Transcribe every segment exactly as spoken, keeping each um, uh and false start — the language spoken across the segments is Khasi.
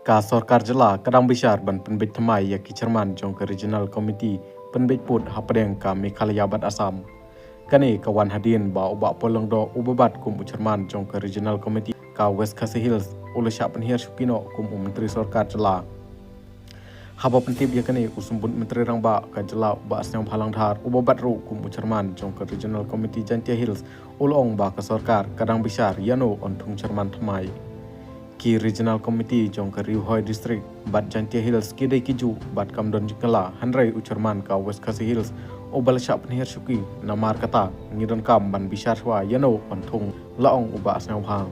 Ka sorkar jylla ka dang bishar ban pynbeit thymmai ïa ki chairman jong ka Regional Committee pynbeit pud hapdeng ka Meghalaya bad Assam. Kane ka wan hadien ba u Bah Paul Lyngdoh uba bat kum u chairman jong ka Regional Committee ka West Khasi Hills u la shah pynhiar shuki noh kum u Myntri Sorkar jylla. Haba pyntip ïa kane, u Symbud Myntri Rangbah ka jylla u Bah Sniawbhalang Dhar uba bat ruh kum u chairman jong ka Regional Committee Jaintia Hills u la ong ba ka sorkar ka dang bishar ïano yn thung chairman thymmai. Ki Regional Committee jong ka Ri Bhoi District bad Jaintia Hills ki dei ki juh bad kam don jingkylla, hynrei u chairman ka West Khasi Hills uba la shah pynhiar shuki. Namar kata ngi donkam ban bishar shuwa ïano yn thung, la ong u Bah Sniawbha.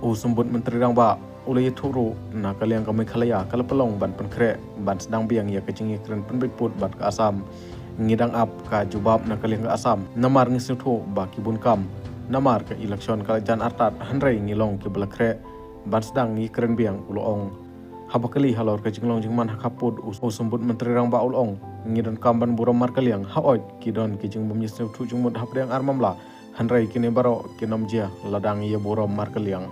U Symbud Myntri Rangbah u la ïathuh ruh na ka liang ka Meghalaya ka la pynlong ban pynkhreh ban sdang biang ïa ka jingïakren pynbeit pud bad ka Assam. Ngi dang ap ka jubab na ka liang ka Assam namar ngi sngewthuh ba ki bun kam namar ka election ka la jan artat, hynrei ngi long kiba la khreh ban sdang ïakren biang, u la ong. Haba kylli halor ka jinglong jingman ha khapud, u Symbud Myntri Rangbah u la ong, ngi donkam ban burom markylliang, hooid ki don ki jingbym ïasngewthuh jingmut hapdeng ar mamla, hynrei kine baroh kin ym jia lada ngi ïaburom markylliang.